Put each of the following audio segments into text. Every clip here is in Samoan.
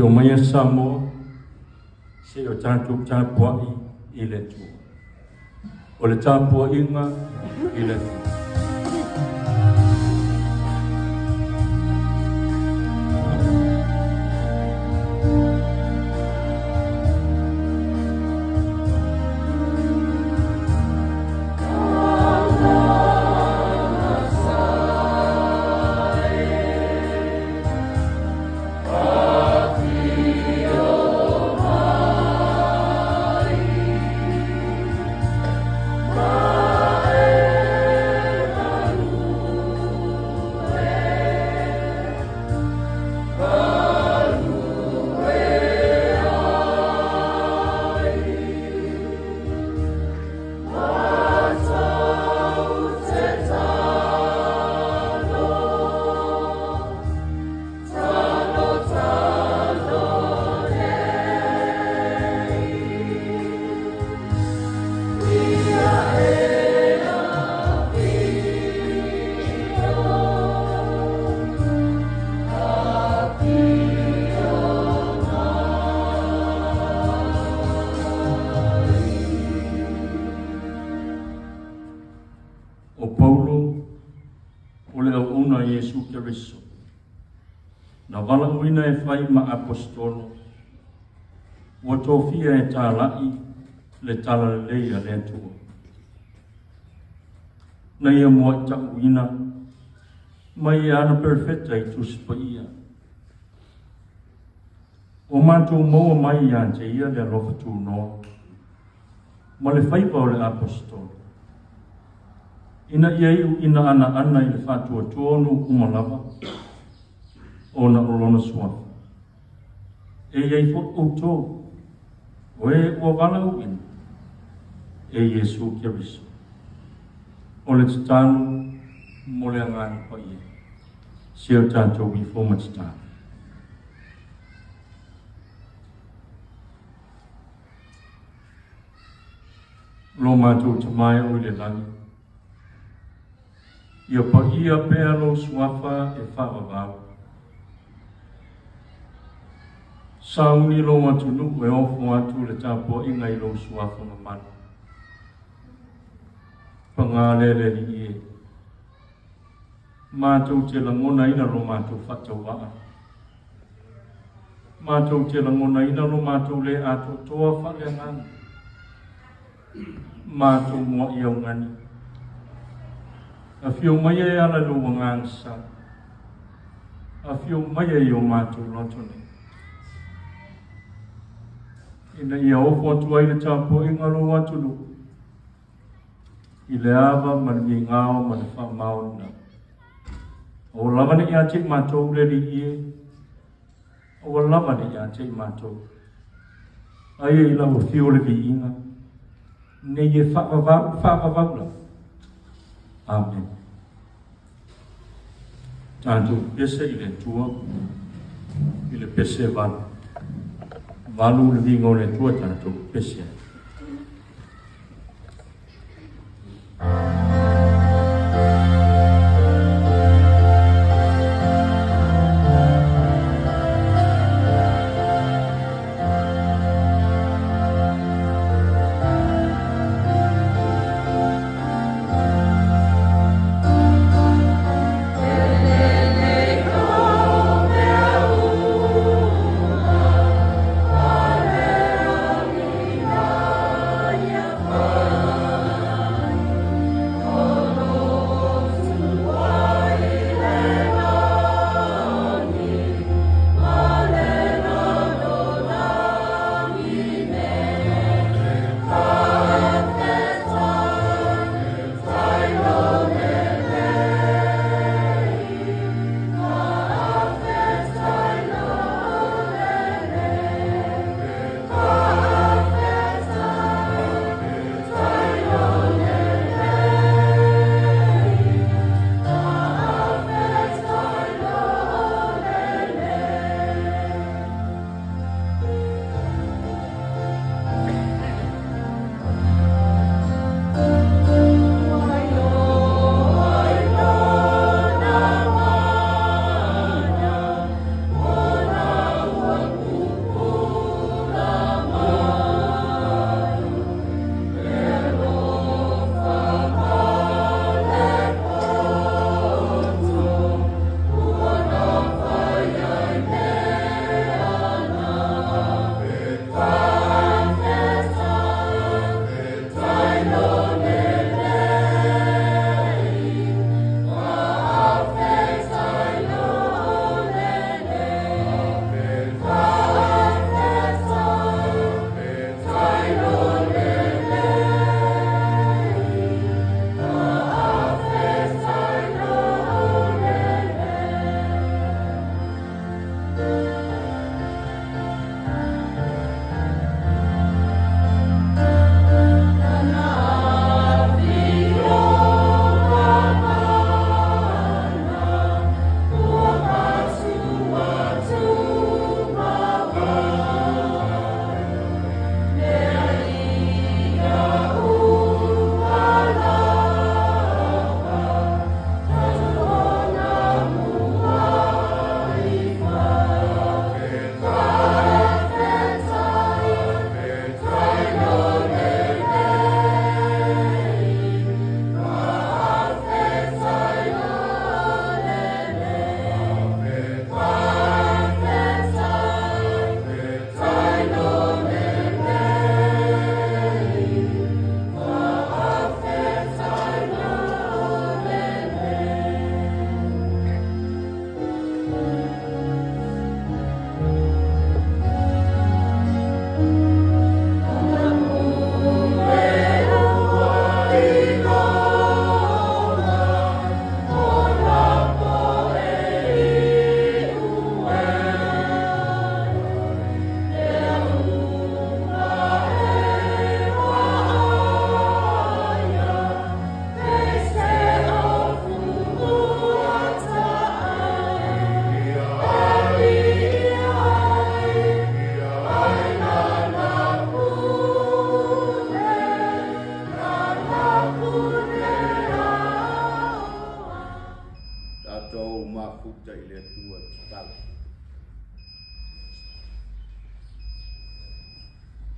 Afio maia Samoa, se o tatou tapuai i le Atua. O le tapuaiga i le Atua. O Paulo, o le auauna a Iesu Keriso, na valaauina e fai ma aposetolo, ua tofia e tala'i le talalelei a le Atua. Na ia muaitauina mai ana perfeta i Tusi Paia. O matou maua mai ia te ia le alofa tunoa ma le faiva o le aposetolo. Ina ia iuina anaana i le faatuatua o nuu uma lava, ona o lona suafa. E iai foi outou, o e ua valaauina, e Iesu Keriso. O le tatalo mo le Agaga Paia, se o tatou ifo ma tatalo. Lo matou tamae o i le lagi, ia paia pea lou suafa e faavavau. Sauni lou atunuu e ofo atu le tapuaiga i lou suafa mamalu. Paga lea le Alii e, matou te lagonaina lo matou faatauvaa. Matou te lagonaina lo matou le atoatoa faaleagaga. Matou muai augani. Afio mai e ala i lou agaga sa. Afio mai e i o matou loto nei. Ina ia ofo atu ai le tapuaiga lou atunuu, i le ava ma le migao ma le faamaoniga. Aua lava ne i ia te i matou le Alii e, aua lava ne i ia te i matou. Aia i lau afio le viiga, nei e faavavau, faavavau lava. Amen. Tatou pese i le Atua, i le pese 8. 8 le viiga o le Atua tatou pese ai. Alleluia.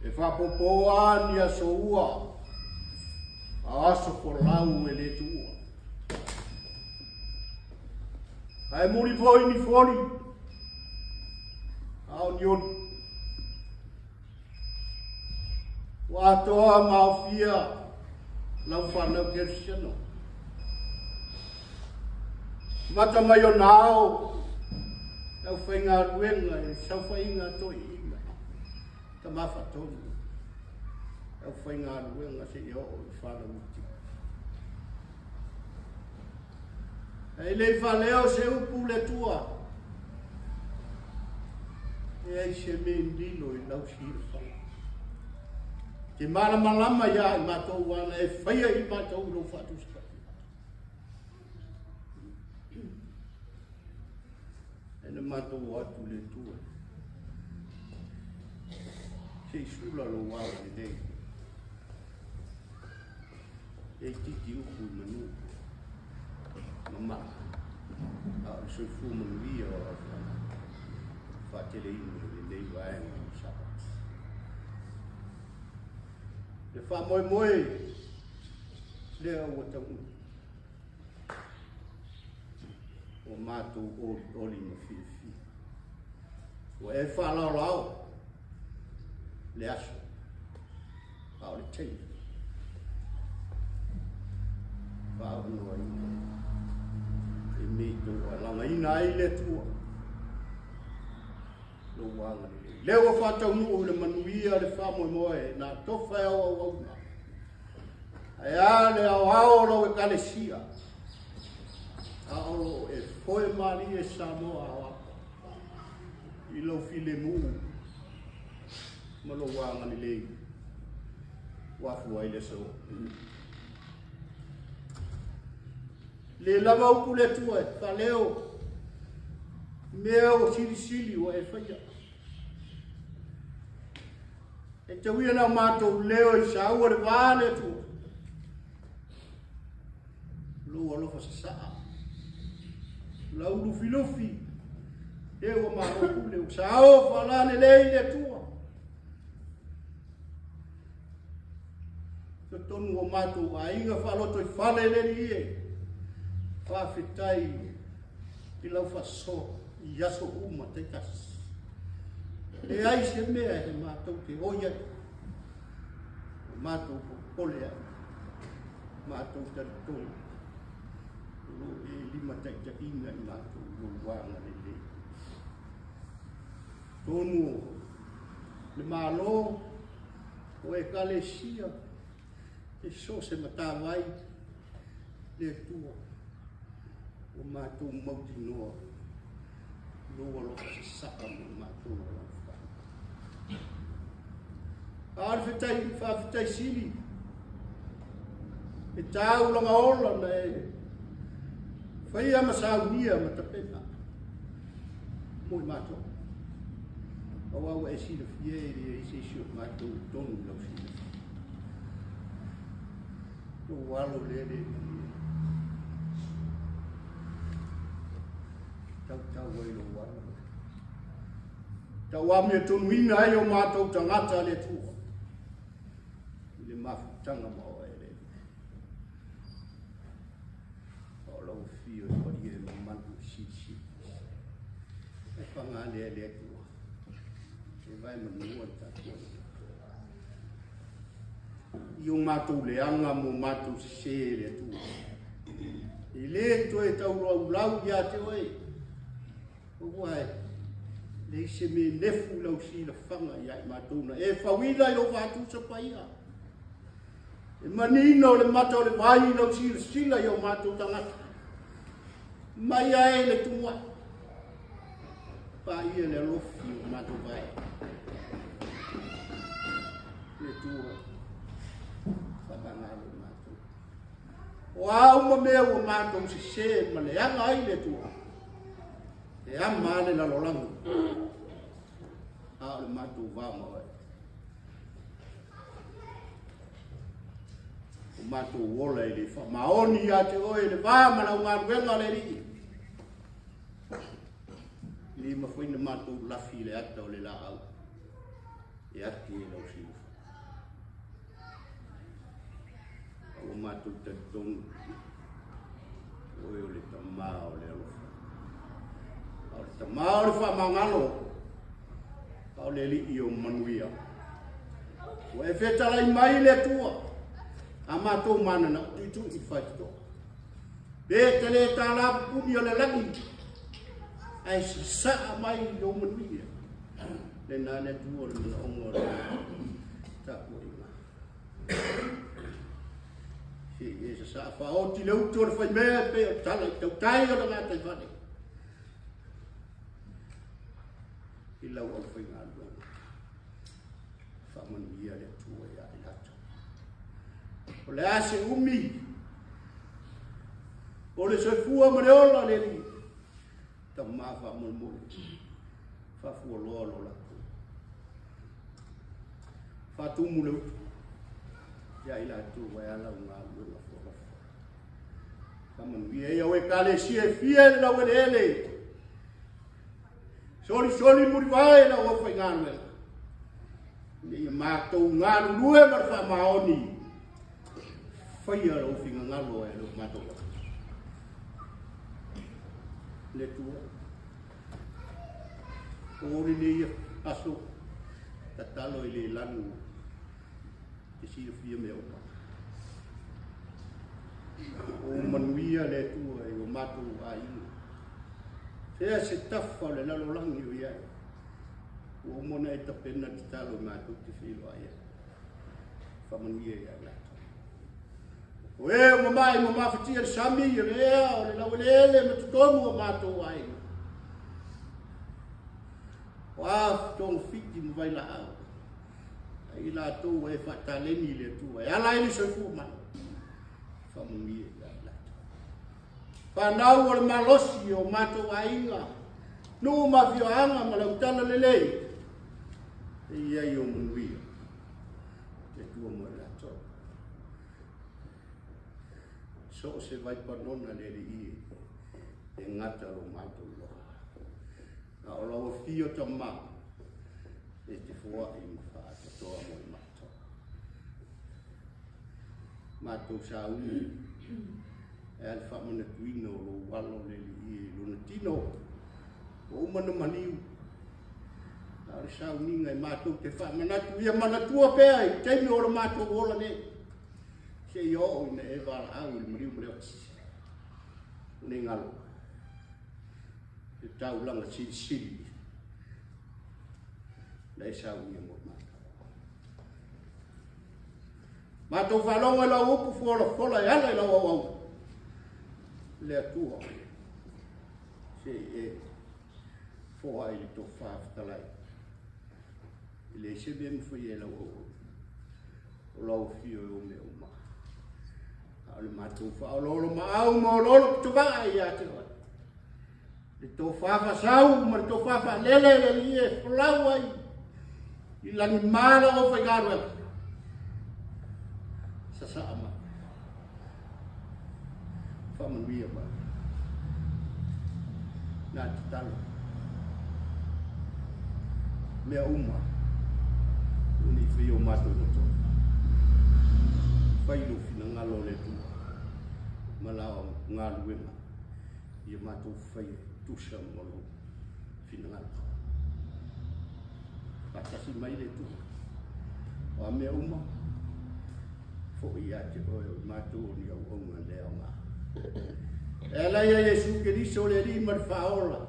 E faapopoa ni aso ua, a aso folau e le tuua. Ae muli foi ni foli, a o ni oli. Ua atoa maofia lau whanau kerisiano. Mata mai o nao, lau whainga ruenga e sauwhainga toi inga. Ta mawhatonu, lau whainga ruenga se i o i whanau uti. E lei whaleo se upu le tua. E ai se me lilo i lau sila. Te malamalama ia i mātou ana e whaia i mātou lau whaatusa. E na mātou atu le tua. Se i sula lo wau le nei. E titi upu i manu. Mama. A o soifua manuia o au whana. Whaatele inu le nei waenga o Sabat. Le wha moe moe lea ua taunu. O mātou oli oli ma fiafia. Ua e whaalaolao le aso. A o le teina. Whaonoa ina. E mei tō alanga ina ai le tua. Lo wanga le. Lea ua whātaunuu le manuia le wha moe moe nā tofa e au au auna. Ai a le au ao lau e kalesia. A olo e foe mali e Samoa au apa. I lau file mu. Ma lo wanga le lei. Wafu ai le so. Le lava upu le tua e whaleo. Mea o sili sili wa e whaia. E te uia nau mātou leo i saua le vā le tua. Lou alofa sasaa. Lau lufi lufi. E ua māro pule u sao whalane lei le tua. Te tonu o mātou ainga whaloto i whale le li e. Whawhitai i lau whaso i aso uma te kasi. E ai se mea he mātou te oi ai. O mātou pole ai. Mātou taritonu. Lo e lima taitaina i mātou lo wanga le le. Tonu le malo o e kalesia e so se matawai le tua. O mātou mautinoa lo alofa se saka mo mātou o lau wha. A le whitai, whawhitai sili. E tāulanga ola na e whaia masaunia ma tapena. Mo i mātou. Au au e sila fie e rea i se isi o mātou tonu lau sila. Lo walo le le tau tau ai lo walo. Tau amia tonu ina ai o mātou tangata le tua. I le mafutanga maua e le. O lau fio i wari e mamanu sisi. E whanga le le tua. E vai manua tātua. I o mātou leanga mo mātou se le tua. I le toe tau lau lau ia te oe. O wai, le se me nefu lau si la whanga ia i mātou na. E whawila i lo whātusa paia. E manino le mata o le vai lau si la sila i o mātou tangata. Mai ae le tumua. Pa ia le alofi o mātou vai. Le tua. Whakanga le mātou. O au ma mea ua mātou se se ma le anga ai le tua. E ama le lalolangu. A o le mātou vā ma oe. O mātou ola i le wha maoni ia te oe le vā ma lau ngā le rii. Li ma whaina mātou lafi le ata o le la au. E ati e lau siu. Ua matou talitonu o oe o le tamā o le alofa. A o le tamā o le faamagalo, a o le alii o manuia. Ua e fetalai mai le Atua, a matou manana tuitui i faitotoa. Pe te le tālā pupuni o le lagi, ae sasaa mai i ou manuia. Lena le Atua o le manaoga o le tapuaiga. Se i e sasaa faaoti le utu o le faimea pe o tala i tautai o le gataifale. I lau aufaigaluega. Faamanuia le Atua ia i latou. O le a se umi, o le soifua ma le ola le Alii, tamā faamolemole, faafualoa lo latou. Faatumu le utu ia i latou e ala o galuega foalofa. Faamanuia ia o ekalesia e fia i le laueleele, solisoli mulivae lau aufaigaluega, ina ia matou galulue ma le faamaoni, faia lou finagalo e lo matou ola. Le Atua, o lenei aso, tatalo i le lanu te silafia mea uma. O manuia le Atua i o matou aiga. Fea se tafa o le lalolagi o i ai. Ua uma ona e tapena tatalo i matou te feiloai ai. Faamanuia ia i latou. O e o mamae ma mafatia le sami, o le ea, o le laueleele ma totonu o matou aiga. O a togafiti ma vailaau. Ai latou e faataleni le Atua. E ala ai le soifua mai. Faamanuia ia i latou. Whanau o le malosi o matou aiga, nuu ma afioaga ma le autala lelei, e i ai o manuia, le Atua mo i latou. So o se vaipanona le alii e gata lo matou loa. A o lau afio tamā, e te foai ma faatotoa mo i matou. Matou sauni, e ale faamanatuina o lou alo le alii e lona tino, ua uma na maliu. A o le sauniga e matou te faamanatu ia manatua pea i taimi o le matou ola nei. Se i oo ina e valaau i le maliu ma le oti. Nei galo. Le taulaga silisili. Na e saunia mo matou. Matou faalogo i lau upu folafola e ala i lau auau. Le Atua. Se i e foa i le tofa fetalai. I le se mea mafai e lau auau. O lau afio e o mea uma. A o le matou faaoloolo maau ma oloolo pitovaa ia te oe. Le tofa faasau ma le tofa faalele le alii e folau ai i lagima lau aufaigaluega. Sasaa mai. Faamanuia mai. Nā tatalo. Mea uma. O nei whai o mātou toto. Whai lo finagalo o le Atua. Ma lao galuega. Ia mātou whai e tusa mo lo finagalo. Whakatasi mai le Atua. O a mea uma. Fo ia te oe o mātou o ni au aunga le au ngā. E ala ia Iesu Keriso le alii ma le faaola.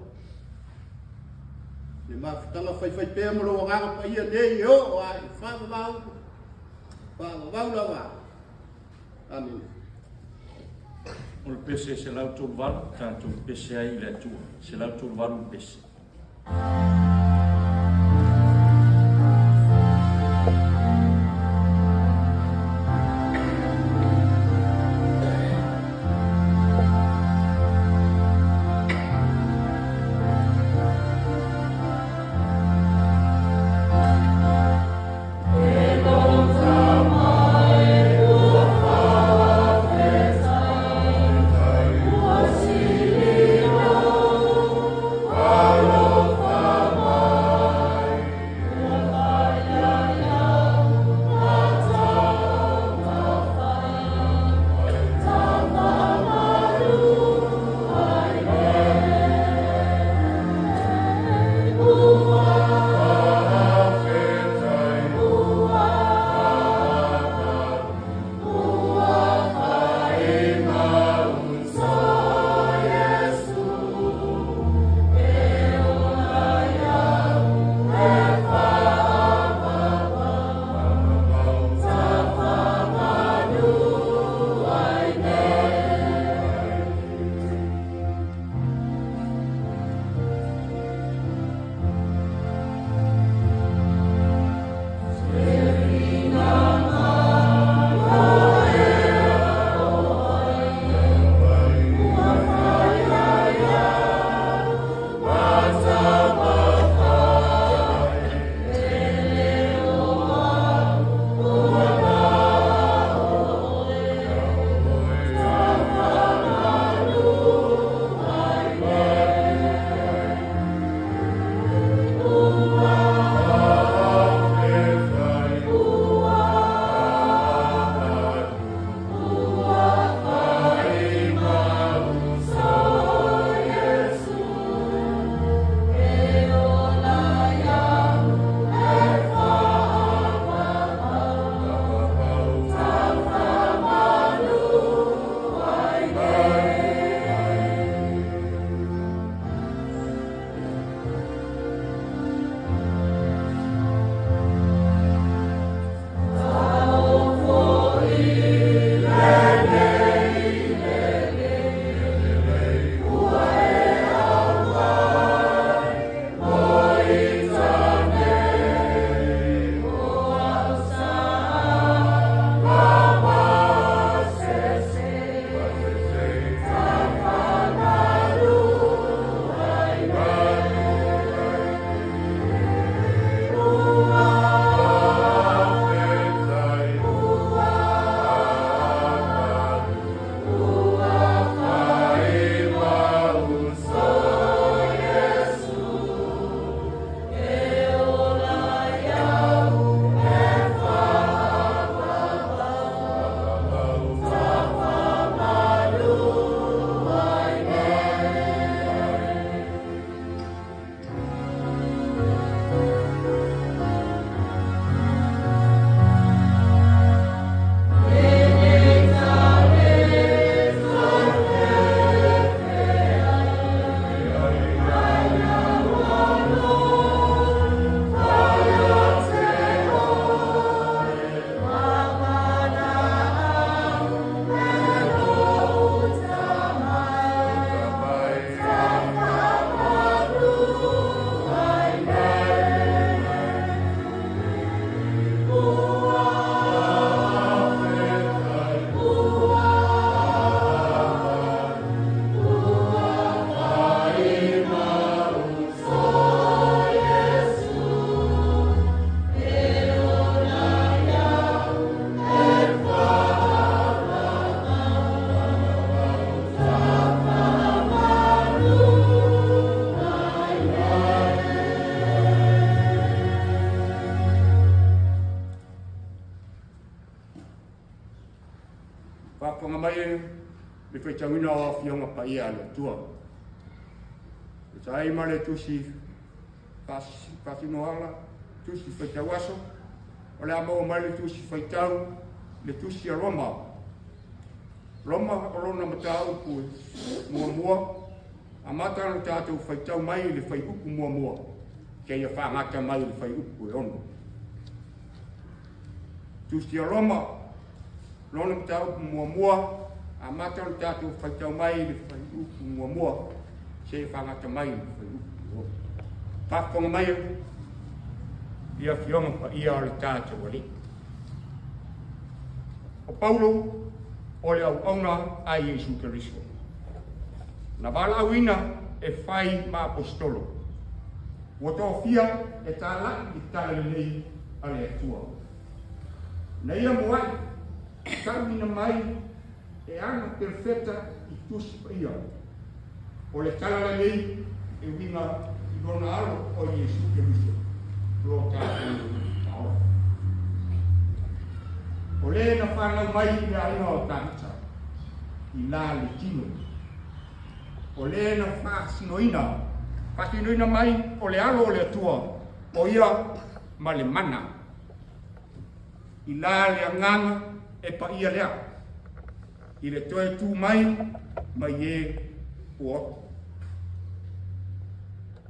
Le mafutaga faifai pea ma lou agaga paia nei e oo ai faavavau, faavavau lava. Amene. O le pese 138, tatou pese ai i le Atua. 138 pese. Alofa. mai e le faitauina o afioga paia a le Atua. E tusa ai ma le tusi faasinoala, tusi faitau aso, o le a maua mai le tusi faitau, le tusi a Roma. Roma o lona mataupu muamua, amata ona tatou faitau mai le fuaiupu muamua, seia faagata mai le fuaiupu e 6. Tusi a Roma, lona mataupu muamua, amata ona tatou faitau mai le fuaiupu muamua, seia faagata mai le fuaiupu e 6. Faafofoga mai i afioga paia o le tatou Alii. O Paulo o le auauna a Iesu Keriso. Na valaauina e fai ma aposetolo. Ua tofia e tala'i le tala lelei a le Atua. Na ia muai tauina mai e ana perofeta i tusi paia. O le tala lelei e uiga i lona alo o Iesu Keriso, lo tatou Maota. O le na whanau mai i le aiga o Tāhita, i la le tino. O le na faasinoina mai o le alo o le Atua, o ia ma le mana. I la le agaga e paia lea, i le toe tu mai mai e ua oto.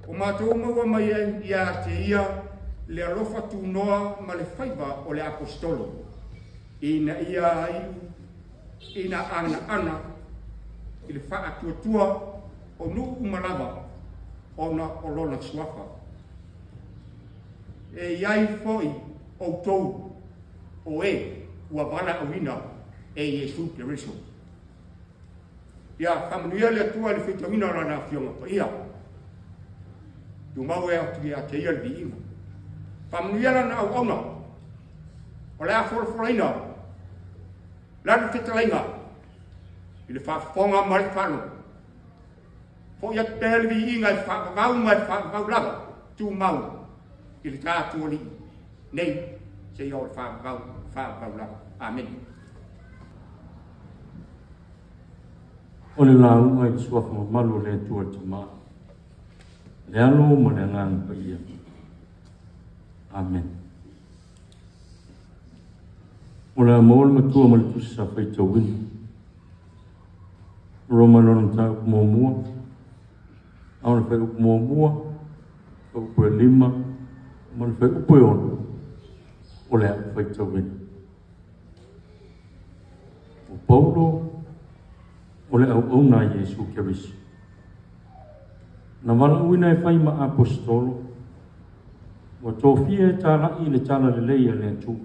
O mātou maua mai ai ia te ia le alofa tunoa ma le faiva o le apostolo, ina ia ina ana ana i le faatuatua o nuu uma lava ona o lona suafa. E iai foi outou o e ua valaauina e Iesu Keriso. Ia faamanuia le Atua i le faitauina o lana afioga paia. Tumau e atu ia te ia le viiga. Faamanuia lana auauna o le a folafolaina lana fetalaiga i le faafofoga ma le faalogo. Foi atu pea le viiga e faavavau ma e faavavau lava, tumau i le tatou Alii nei seia o le faavavau, faavavau lava. Amene. O le lauga i le suafa mamalu o le Atua le Tama, le Alo ma le Agaga Paia. Amen. O le a maua le matua ma le tusi sa faitauina. Roma lona mataupu muamua, a o le fuaiupu muamua, fuaiupu e 5, ma le fuaiupu e 6, o le a faitauina. O Paulo o le auauna a Iesu Keriso. Na valaauina e fai ma apostolo, ua tofia e tala'i le tala lelei a le Atua.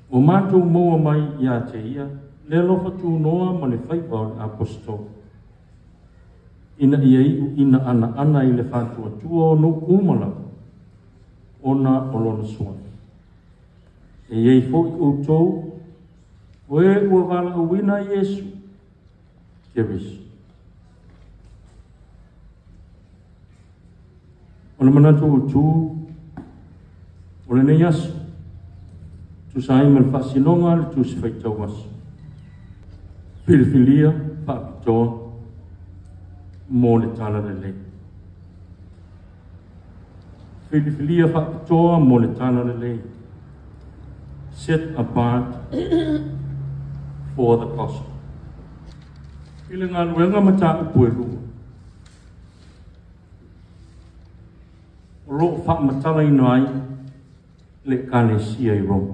Ua matou maua mai ia te ia le alofa tunoa ma le faiva o le apostolo. Ina ia iu ina ana ana i le faatuatua o nuu uma lava, ona o lona suafa. E iai foi outou, o e ua valaauina Iesu Keriso. O le manatu autu o lenei aso, tusa ai ma le faasinoga le tusi faitau aso. Filifilia faapitoa mo le tala lelei. Filifilia faapitoa mo le tala lelei. Set apart for the gospel. I le galuega mataupu e lua. O loo faamatalaina ai le Ekalesia i Roma.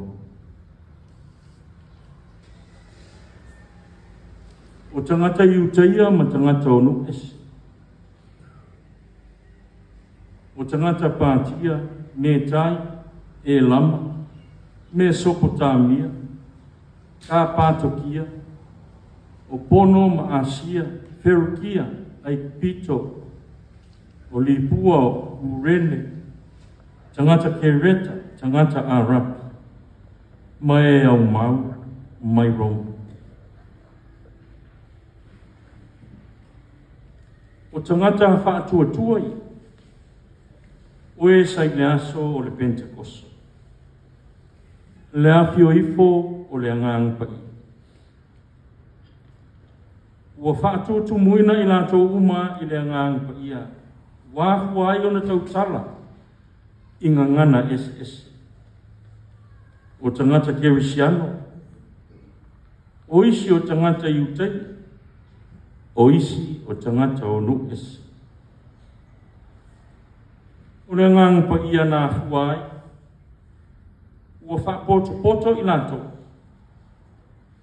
O tagata Iutaia ma tagata o nuu ese. O tagata Patia, Metai, Elama, Mesopotamia, Kapatokia, o Pono ma Asia, Ferukia, Aikipito, o Lipua, o Urene, tagata Kereta, tagata Arapi, ma e aumau mai Roma. O tagata faatuatua ia, o e sa i le aso o le Pentekoso, le afio ifo o le Agaga Paia. Ua faatutumuina i latou uma i le agaga paia, ua afua ai ona tautala i gagana eseese. O tagata kerisiano, o isi o tagata Iutaia, o isi o tagata o nuu ese. O le agaga paia na afua ai, ua faapotopoto i latou,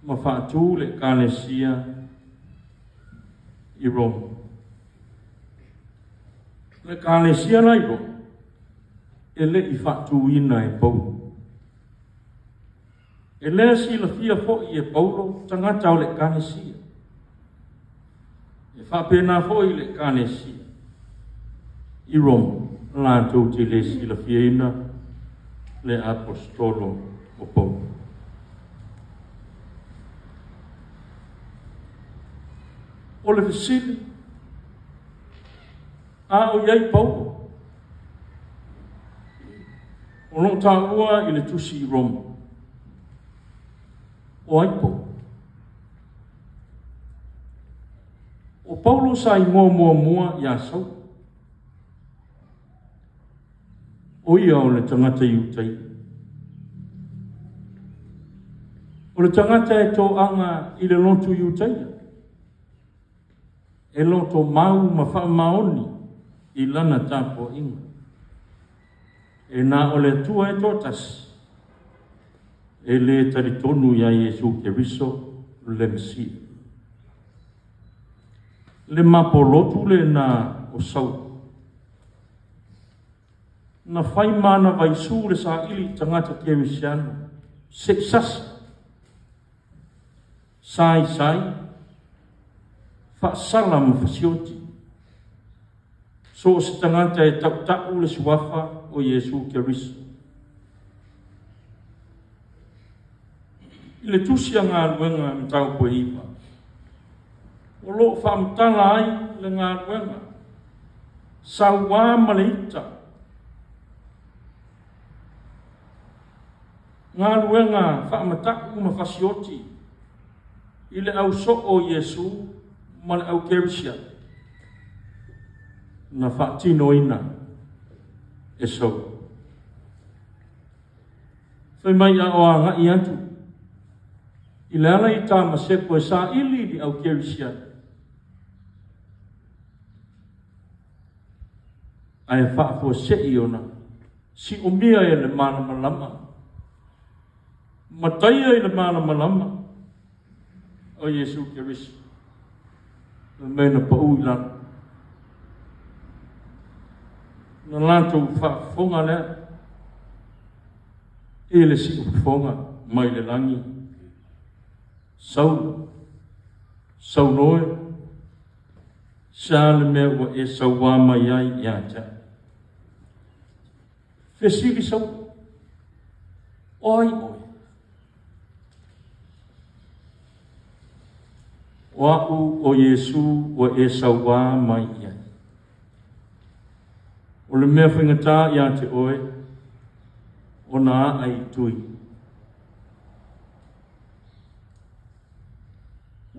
ma faatu le ekalesia i Roma. Le ekalesia la i Roma, e le i faatuina e Paulo. E le silafia foi e Paulo tagata o le ekalesia. E faapena foi le ekalesia i Roma, latou te le silafiaina le aposetolo o Paulo. O le fesili, a o i ai Paulo? O lo o taua i le tusi i Roma. O ai Paulo? O Paulo sa igoa muamua ia Saulo. O ia o le tagata Iutaia. O le tagata e toaga i le lotu Iutaia. E loto mau ma faamaoni i lana tapuaiga. E na o le Atua e toatasi, e le talitonu ia Iesu Keriso le Mesia. Le mapolotu lena o Saulo. Na fai mana vaisu le saili i tagata kerisiano, se i sasi, sai sai, faasala ma fasioti. So o se tagata e tautau le suafa o Iesu Keriso. I le tusi a galuega mataupu e 9, o lo o faamatala ai le galuega, sauā ma le ita, galuega faamatau ma fasioti i le ausoo o Iesu ma le au kerisiano, na faatinoina e Saulo. Fai mai a o agai atu i le ala i Tamaseko e saili i le au kerisiano, ae faafuasei ona siomia e le malamalama, mataia i le malamalama o Iesu Keriso, le mea na pau i lalo. Na latou faafofoga lea i le siufofoga mai le lagi. Saulo, Saulo e, sa le mea ua e sauā mai ai ia te au. Fesili Saulo, o ai oe? O au o Iesu ua e sauā mai i ai. O le mea faigata ia te oe, ona aa i tui.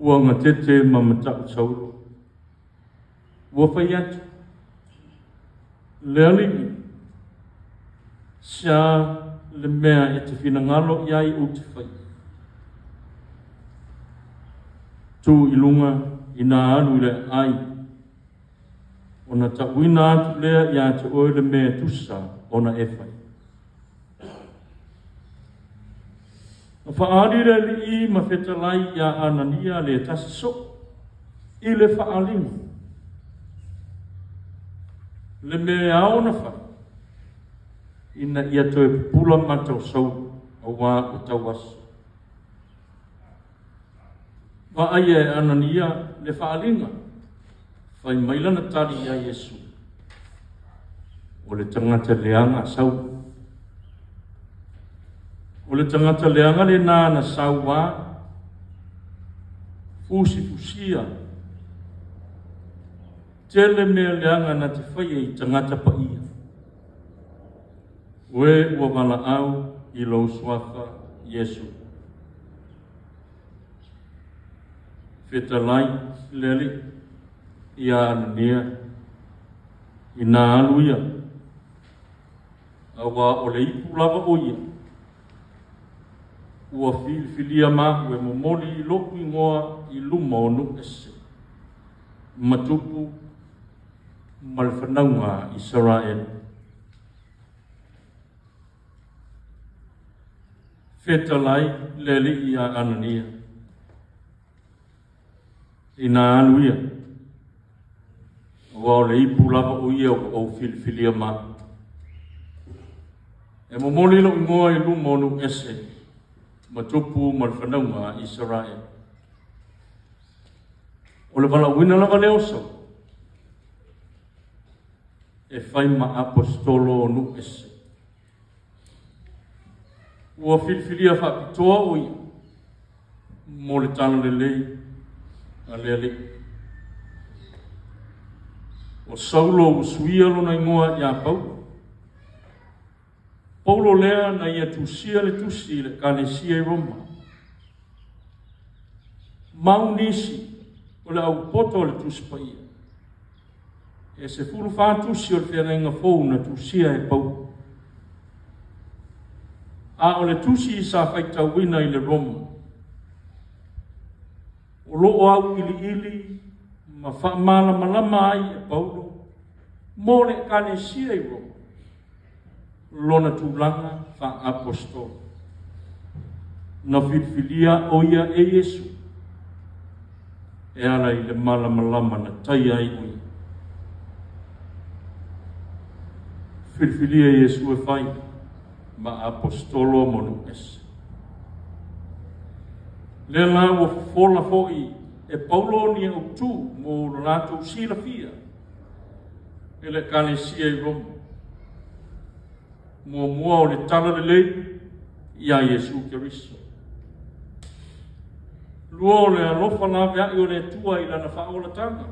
Ua gatete ma matau Saulo. Ua fai atu, le alii, sa le mea e te finagalo i ai ou te fai. Tu i lunga i nā alu i le ai, ona tauina atu lea ia te oe le mea tusa ona e fai. Na faaali le alii ma fetalai ia Anania le tasi so i le faaliga. Le mea ao na fai, ina ia toe pupula mata o Saulo, auā o tauaso. Vaaia e Anania le faaliga, fai mai lana tali ia Iesu. O le tagata leaga Saulo. O le tagata leaga lena na sauā, fusifusia, tele mea leaga na te faia i tagata paia. Oe ua valaau i lou suafa Iesu. Fetalai le Alii iā Anania inā alu ia, auā o le ipu lava o ia, ua filifilia ma'u e momoli i lo'u igoa i luma o nuu ese, ma tupu ma le fanauga a Isaraelu. Fetalai le Alii iā Anania, inā alu ia, auā o le ipu lava o ia ua ou filifilia ma'u e momoli lo'u igoa i luma o nuu ese, ma tupu ma le fanauga a Isaraelu. O le valaauina lava lea o Saulo e fai ma aposetolo o nuu ese. Ua filifilia faapitoa o ia mo le talalelei a le Alii. O Saulo ua suia lona igoa iā Paulo. Paulo lea na ia tusia le tusi i le Ekalesia i Roma. Mau nisi o le aupoto o le Tusi Paia. E 14 tusi o le feagaiga fou na tusia e Paulo. A o le tusi sa faitauina i le Roma, o loo auiliili ma faamalamalama ai e Paulo mo le Ekalesia i Roma lona tulaga faaapostolo. Na filifilia o ia e Iesu e ala i le malamalama na taia ai o ia. Filifilia Iesu e fai ma apostolo mo nuu ese. Lea la ua fofola fo'i e Paulo ni autū mo lo latou silafia e le Ekalesia i Roma. Muamua o le talalelei iā Iesu Keriso. Lua o le alofa laveai o le Atua i lana faaolataga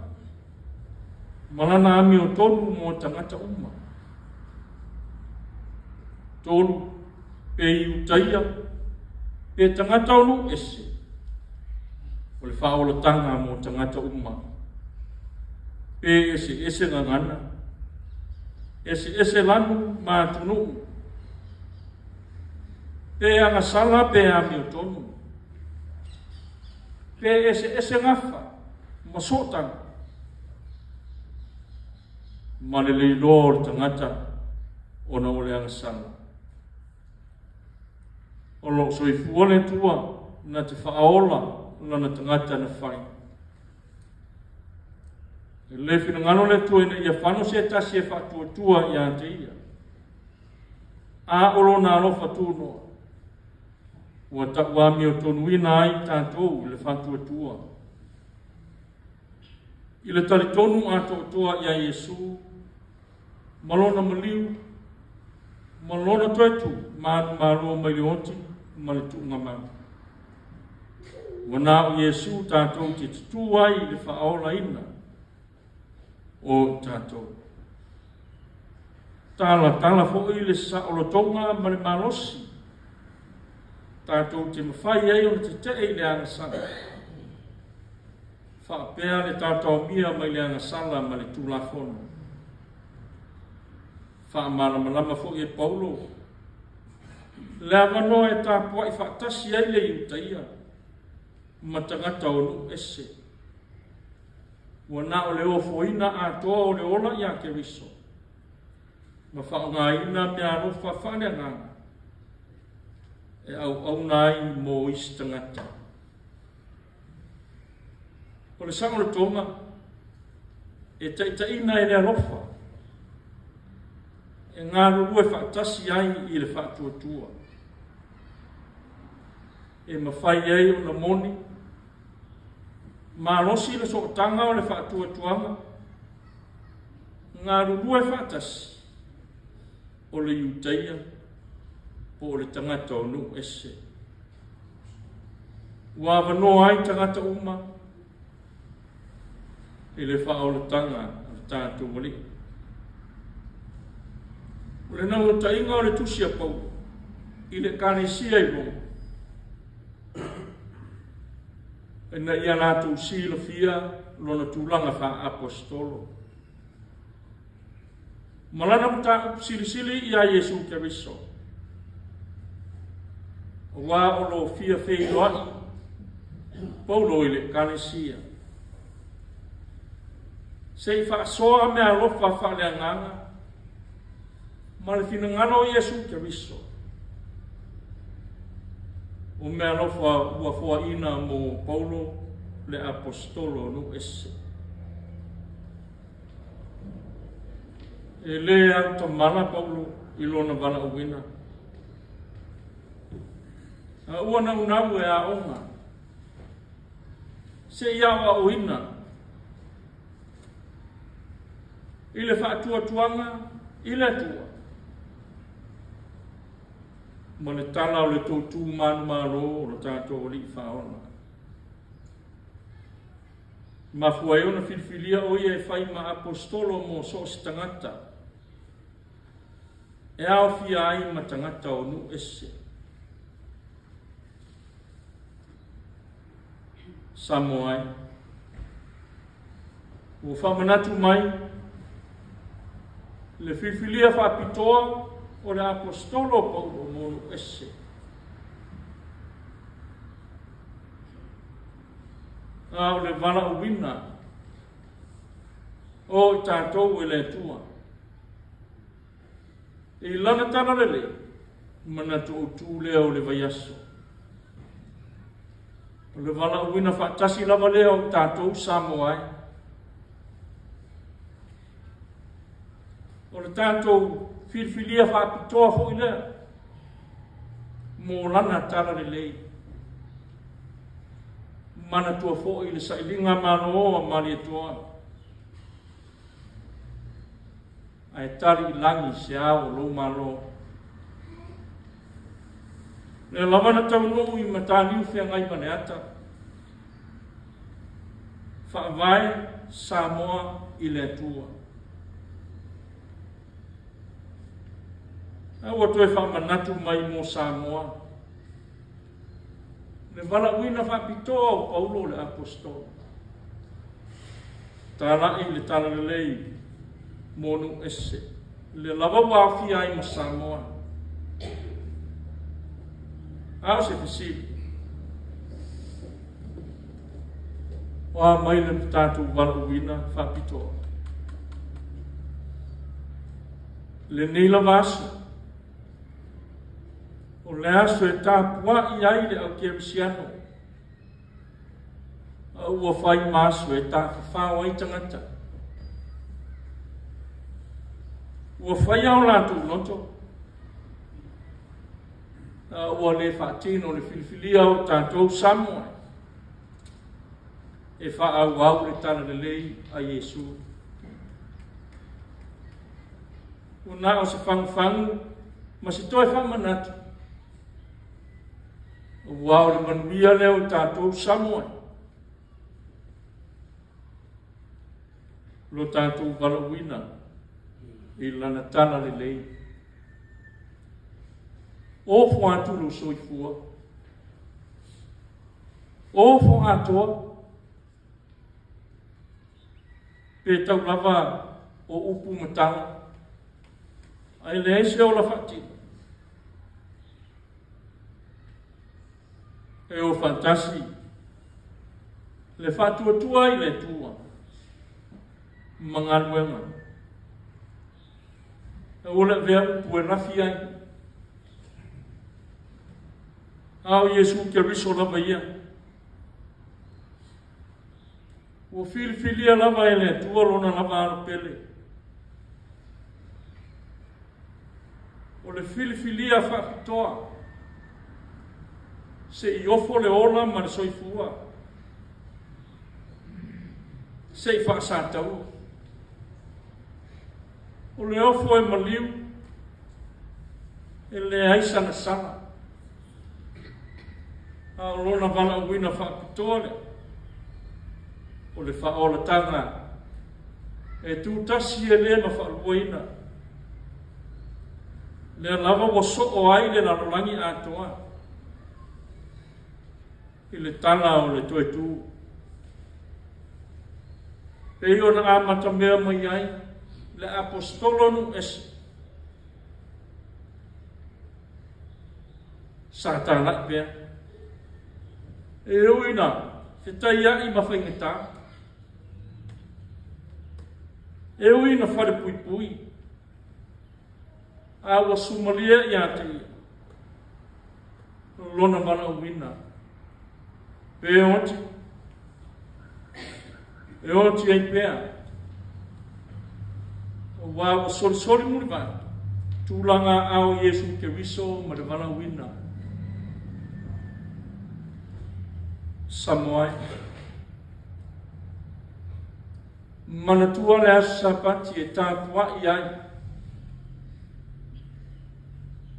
ma lana amiotonu mo tagata uma. Tolu, pe Iutaia, pe tagata o nuu ese, o le faaolataga mo tagata uma. Pe eseese gagana, eseese lanu ma atunuu, pe agasala pe amiotonu, pe eseese gafa ma sootaga, ma le leiloa o le tagata ona o le agasala. O loo soifua le Atua na te faaola lana tagata na fai. E le finagalo le Atua ina ia fano se tasi e faatuatua ia te ia. A o lona alofa tunoa, ua tauamiotonuina ai tatou i le faatuatua. I le talitonu atoatoa iā Iesu, ma lona maliu, ma lona toe tu manumalo mai le oti ma le tuugamau. Ua na o Iesu tatou te tutū ai i le faaolaina o tatou. Talatala fo'i le saolotoga ma le malosi tatou te mafai ai ona tetee i le agasala. Faapea le taotaomia mai le agasala ma le Tulafono. Faamalamalama fo'i e Paulo le avanoa e tapua'i faatasi ai le Iutaia ma tagata o nuu ese. Ua na o le ofoina atoa o le ola iā Keriso ma faaaogaina meaalofa faaleagaga e auauna ai mo isi tagata. O le saolotoga e taitaiina e le alofa e galulue faatasi ai i le faatuatua. E mafai ai ona moni, malosi le sootaga o le faatuatuaga, galulue faatasi o le Iutaia po o le tagata o nuu ese. Ua avanoa ai tagata uma i le faaolataga a le tatou Alii. O le naunautaiga o le tusi a Paulo i le Ekalesia i Roma. Ina ia latou silafia lona tulaga faaapostolo. Ma lana mataupu silisili iā Iesu Keriso. Auā o lo o fia feiloai Paulo i le Ekalesia. Se i faasoa meaalofa faaleagaga ma le finagalo o Iesu Keriso. O meaalofa ua foaina mo Paulo le Aposetolo o nuu ese. E lē autamala Paulo i lona valaauina. A ua naunau e aoga se i aoaoina i le faatuatuaga i le Atua ma le tala o le toutu manumalo o lo tatou Alii Faaola. Mafua ai ona filifilia o ia e fai ma aposetolo mo so o se tagata e aofia ai ma tagata o nuu ese. Samoa ai. Ua faamanatu mai le filifilia faapitoa o le aposetolo Paulo mo nuu ese. A o le valaauina o i tatou e le Atua. I lana tala lelei, manatu autu lea o le vaiaso. O le valaauina faatasi lava lea o tatou Samoa ai. O le tatou filifilia faapitoa foi lea mo lana tala lelei. Manatua foi le sailiga malo a Malietoa. Ae tali i lagi se ao o lou Malo. Lea lava na taunuu i Mataniu Feagaimaleata. Faavae Samoa i le Atua. A ua toe faamanatu mai mo Samoa le valaauina faapitoa o Paulo le Aposetolo. Talai le talalelei mo nuu ese. Le lava ua aofia ai ma Samoa. A o se fesili. O a mai le tatou valaauina faapitoa? Lenei lava aso, o le aso e tapuai ai le au kerisiano, a ua fai ma aso e tafafao ai tagata. Ua faia o latou loto, a ua le faatino le filifilia o tatou Samoa e faaauau le talalelei a Iesu. Ua na o se fagufagu ma se toe faamanatu, ua o le manuia lea o tatou Samoa. Lo tatou valaauina i lana tala lelei. Ofo atu lou soifua. Ofo atoa. Pe tau lava o upu ma tala. Ae leai se ola faatino. E o faatasi le faatuatua i le Atua ma galuega. Aua le avea upu e lafi ai. A o Iesu Keriso lava ia. Ua filifilia lava e le Atua lona lava alo pele. O le filifilia faapitoa se i ofo le ola ma le soifua. Se i faasataua. O le ofo e maliu, e leai salasala. A o lona valaauina faapitoa lea, o le faaolataga e tutasi e le na faaluaina. Lea lava ua soo ai le lalolagi atoa. I le tala o le toe tu. Pei ona amatamea mai ai le aposetolo nuu ese. Sa talai pea. E ui na fetaiai ma faigata. E ui na falepuipui. A ua sumalia ia te ia. Lona valaauina. Pe oti. E oti ai pea. Ua ua solisoli mulivae. Tulaga ao Iesu Keriso ma le valaauina. Samoa e. Manatua le aso Sapati e tapuai ai.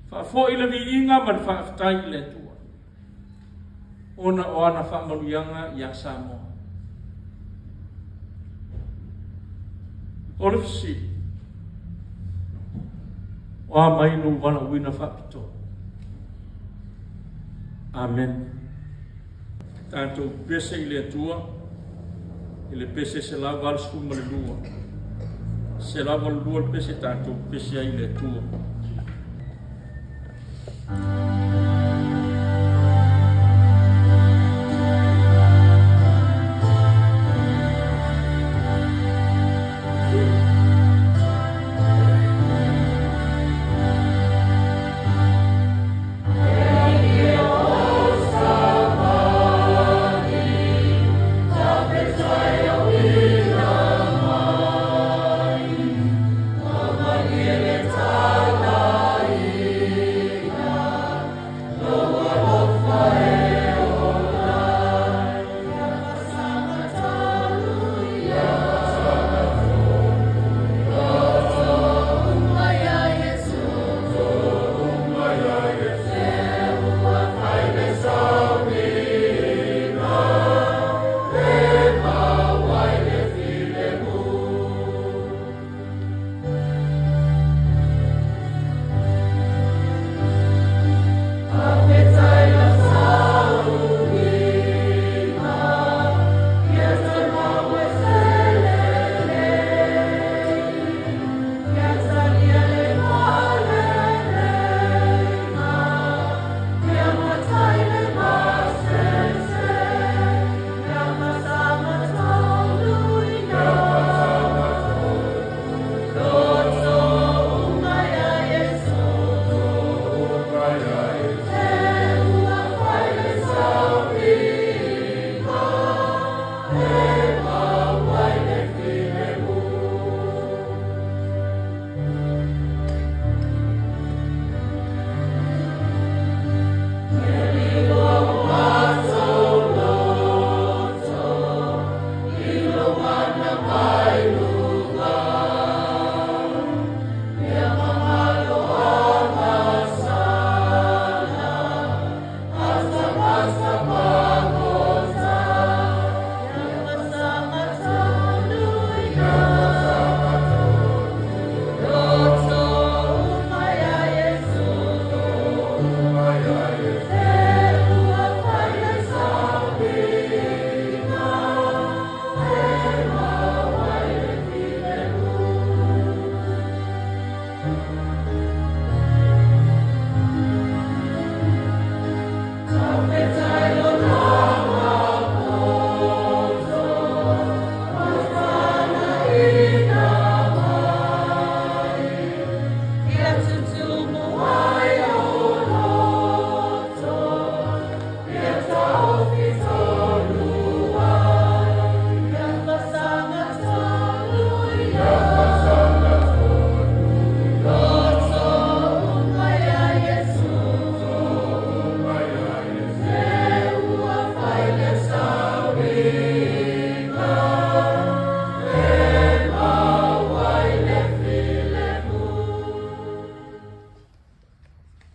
Faafoi le viiga ma le faafetai i le Atua. Ona o ana faamanuiaga ia Samoa. O le fesili. O a mai lou valaauina faapitoa. Amen. Tatou pese i le Atua i le pese 182. 182 le pese tatou pese ai i le Atua.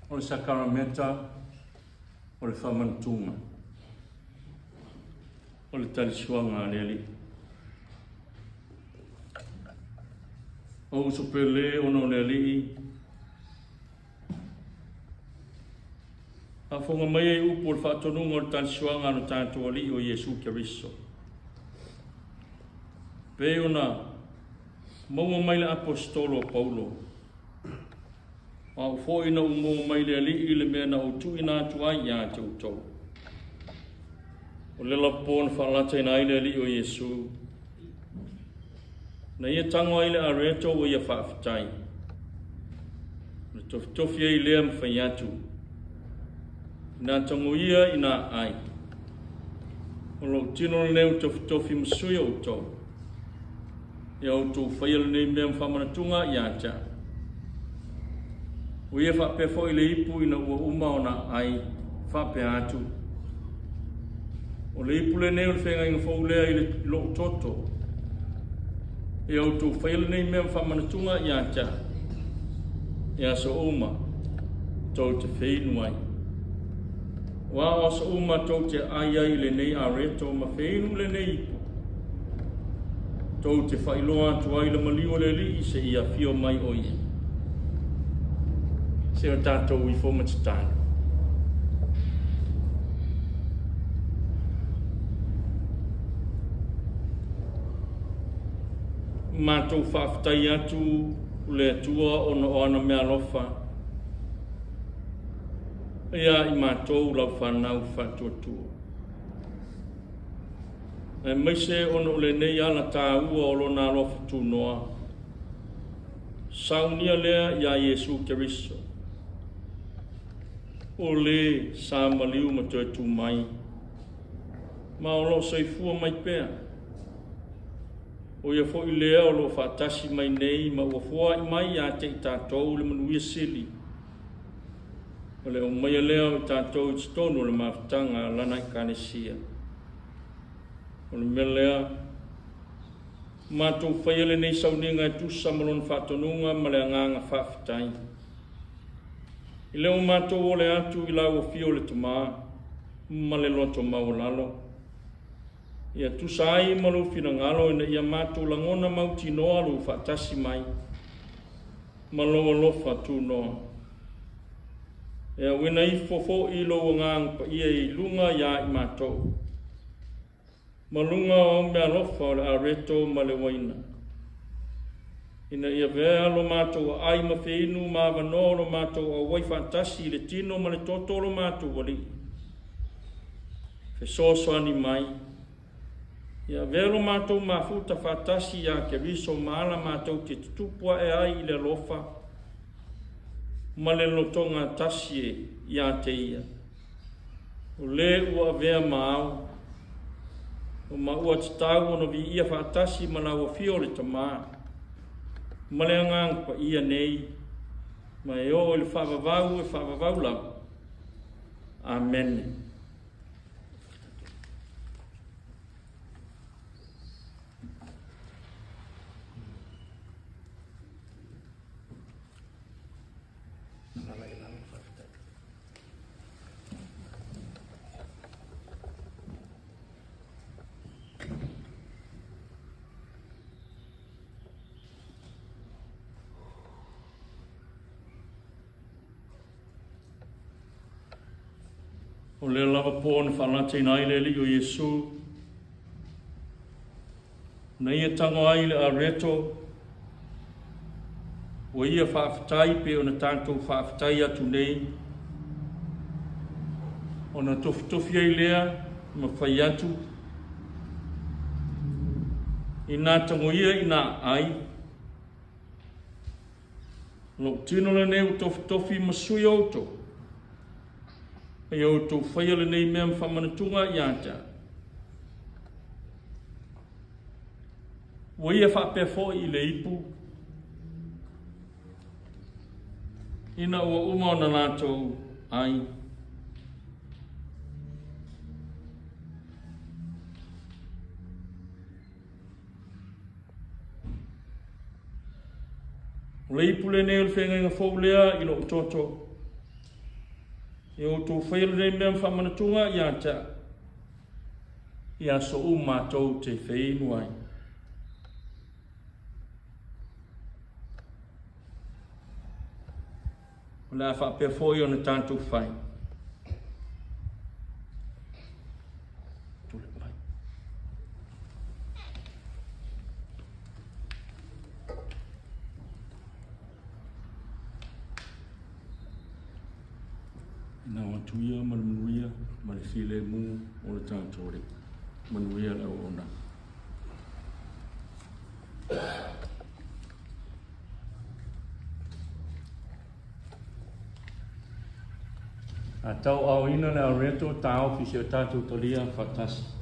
O le sakaramenta o le faamanutuga o le talisuaga a le Alii. O uso pele ona o le Alii, Faafofoga mai ai upu o le faatonuga o le talesuaga a lo tatou Alii o Iesu Keriso. Pei ona maua mai le aposetolo o Paulo. O au foi na ou maua mai le Alii le mea na ou tuuina atu ai ia te outou. O le lava po na faalataina ai le Alii o Iesu. Na ia tango ai le areto ua ia faafetai. Na tofitofi ai lea ma fai atu. Ina tango ia ina ai. O lou tino lenei ua tofitofi ma sui o outou. Ia outou faia lenei mea ma faamanatuga ia te au. Ua ia faapea foi le ipu ina ua uma ona ai faapea atu. O le ipu lenei o le feagaiga fou lea i le lou toto. Ia outou faia lenei mea ma faamanatuga ia te au. I aso uma tou te feinu ai. Ua o aso uma tou te ai ai i lenei areto ma feinu lenei ipu. Tou te faailoa atu ai le maliu o le Alii seia afio mai o ia. Se o tatou ifo ma tatalo. Matou faafetai atu le Atua ona o ana meaalofa. Ia i matou lau fanau faatuatua. Aemaise ona o lenei ala tāua o lona alofa tunoa. Saunia lea ia Iesu Keriso. O le sa maliu ma toe tu mai. Ma o loo soifua mai pea. O ia foi lea o loo faatasi mai nei ma ua foai mai ia te i tatou le manuia sili. O le aumaia lea o i tatou i totonu o le mafutaga a lana Ekalesia. O le mea lea, matou faia lenei sauniga e tusa ma lona faatonuga ma le agaga faafetai. I le o matou ole atu i lau afio o le Tamā ma le loto maualalo. Ia tusa ai ma lou finagalo ina ia matou lagona mautinoa lou faatasi mai ma lou alofa tunoa. E auina ifo foi lou agaga paia i luga ia i matou. Ma luga o au meaalofa o le areto ma le uaina. Ina ia avea lo matou aai ma feinu ma avanoa o lo matou auai faatasi i le tino ma le toto o lo matou Alii. Fesoasoani mai. Ia avea lo matou mafuta faatasi ia Keriso ma ala matou te tutupu ae ai i le alofa ma le lotoga tasi e ia te ia. O le ua avea ma ao, o ma ua tatau ona viia faatasi ma lau afio o le Tamā, ma le agaga paia nei, ma e oo i le faavavau e faavavau lava. Amene. O lea lava po na faalataina ai le Alii o Iesu, na ia tango ai le areto, ua ia faafetai pe ona tatou faafetai atu nei, ona tofitofi ai lea ma fai atu, ina tango ia ina ai, lou tino lenei ua tofitofi ma sui outou, ia outou faia lenei mea ma faamanatuga ia te au. Ua ia faapea foi i le ipu, ina ua uma ona latou ai. O le ipu lenei o le feagaiga fou lea i lou toto. Ia outou faia lenei mea ma faamanatuga ia te au. I aso uma tou te feinu ai. O le a faapea foi ona tatou fai. Ina o atu ia ma le manuia ma le filemu o le tatou Alii. Manuia le auaunaga. A tauaaoina le aoreto taofi se o tatou talia faatasi.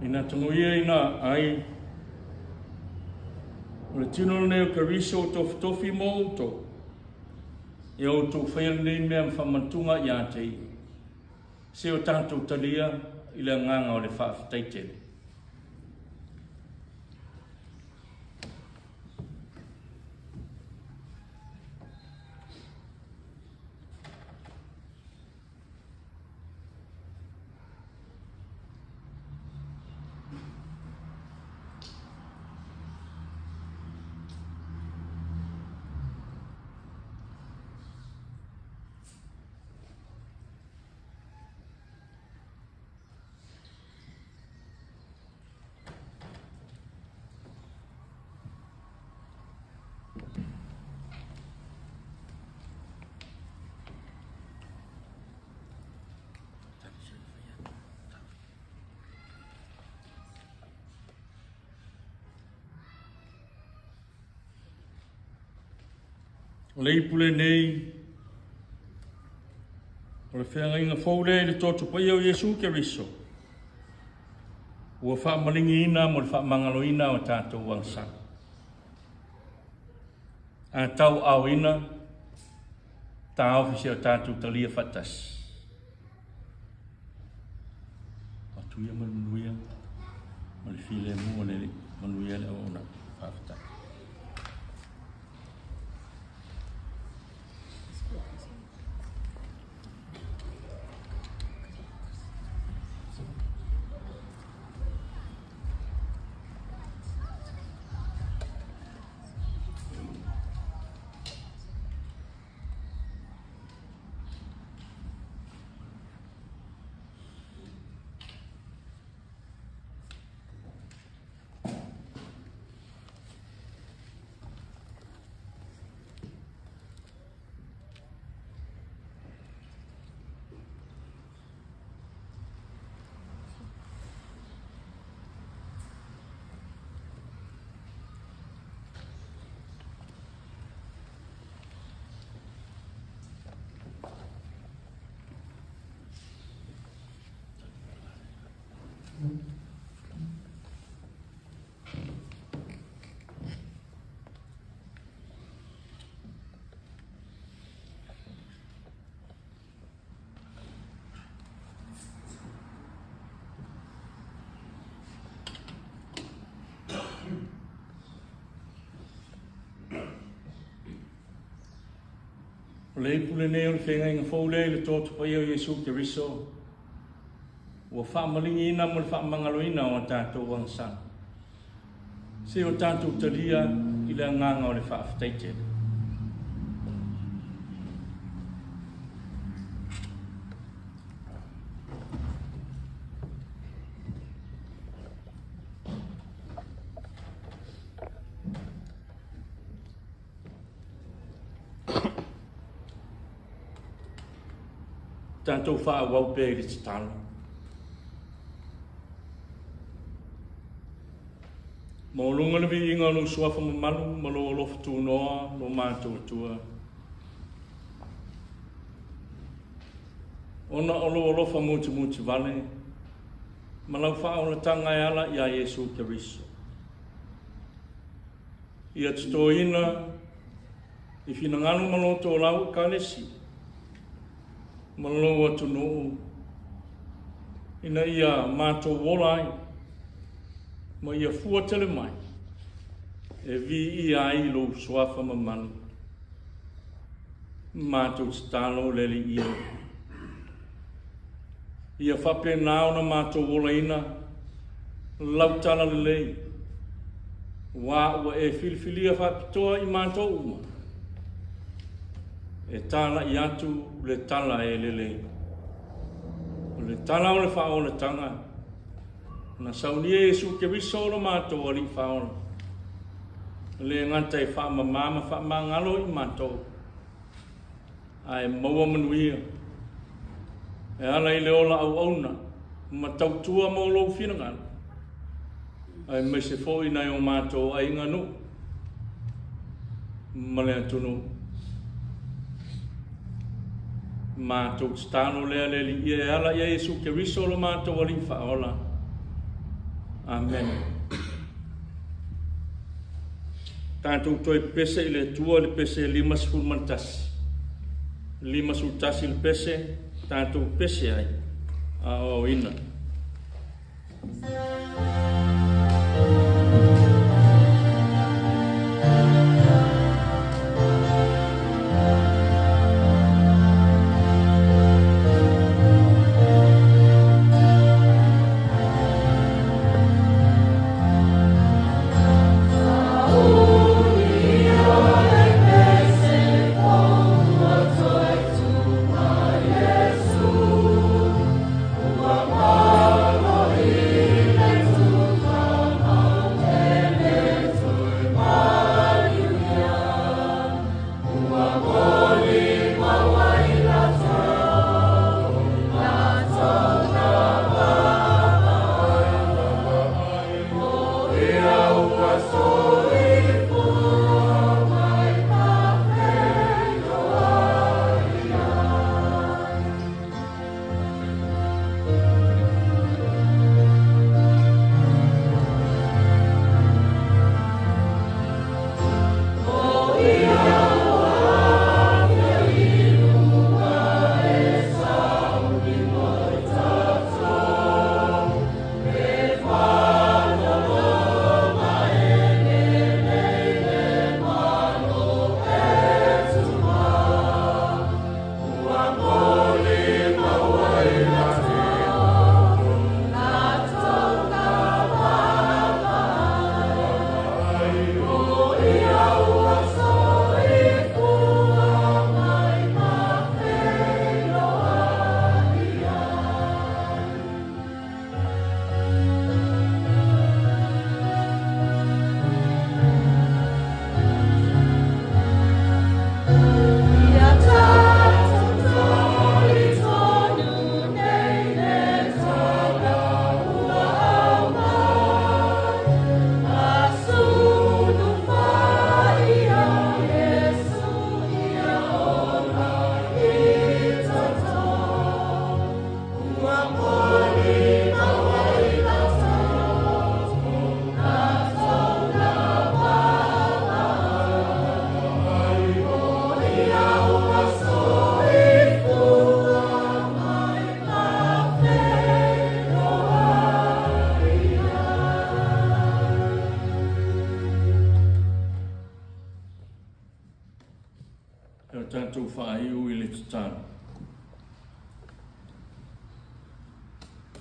Ina tagoia ina ai o le tino lenei o Keriso o tofutofi mo outou, e outou faia lenei mea ma faamanatuga ia te ia, se o tatou talia i le agaga o le faafetai tele. O le ipu lenei, o le feagaiga fou lea i le toto paia o Iesu Keriso, ua faamaligiina mo le faamagaloina o tatou agasala. A tauaaoina, taofi se o tatou talia faatasi. Atu ia ma le manuia, ma le filemu o le Alii, manuia le auaunaga. Faafetai. O le ipu lenei o le feagaiga fou lea i le toto paia o Iesu Keriso, ua faamaligiina mo le faamagaloina o a tatou agasala. Se o tatou talia i le agaga o le faafetai tele. Tatou faaauau pea i le tatalo. Maualuga le viiga o lou suafa mamalu ma lou alofa tunoa lo matou Atua. Ona o lou alofa mutimutivale ma lau faaolataga e ala ia Iesu Keriso. Ia totoina i finagalo ma loto o lau Ekalesia ma lou atunuu ina ia matou ola ai ma ia fua tele mai e viia ai lou suafa mamalu. Matou tatalo le Alii e. Ia faapena ona matou olaina lau tala lelei, ua ua e filifilia faapitoa i matou uma e talai atu le tala e lelei. O le tala o le faaolataga na saunia Iesu Keriso o lo matou Alii faaola, le gata e faamamā ma faamagalo i matou, ae maua manuia e ala i le ola auauna ma tautua mo lou finagalo, ae maise foi nai o matou aiga nuu ma le atunuu. Matou tatalo lea le Alii e ala ia Iesu Keriso lo matou Alii faaola. Amen. Tatou toe pese i le Atua le pese 51. 51 le pese, tatou pese ai aoaoina. Tatou faaiu i le tatalo.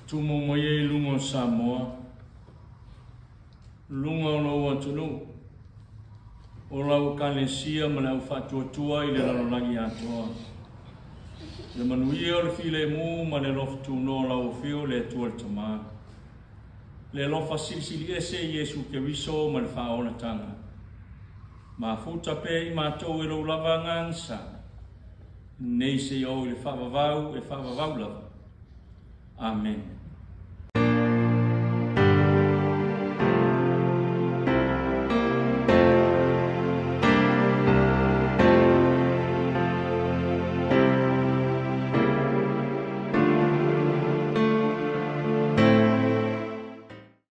Tumu mai ai luga o Samoa, luga o lou atunuu, o lau Ekalesia ma le au faatuatua i le lalolagi atoa. Le manuia o le filemu ma le alofa tunoa o lau afio le Atua le Tama. Le alofa silisili ese Iesu Keriso ma le faaolataga. Mafuta pea i matou e lou lava agaga sa. Nei seia oo i le faavavau e faavavau lava. Amene.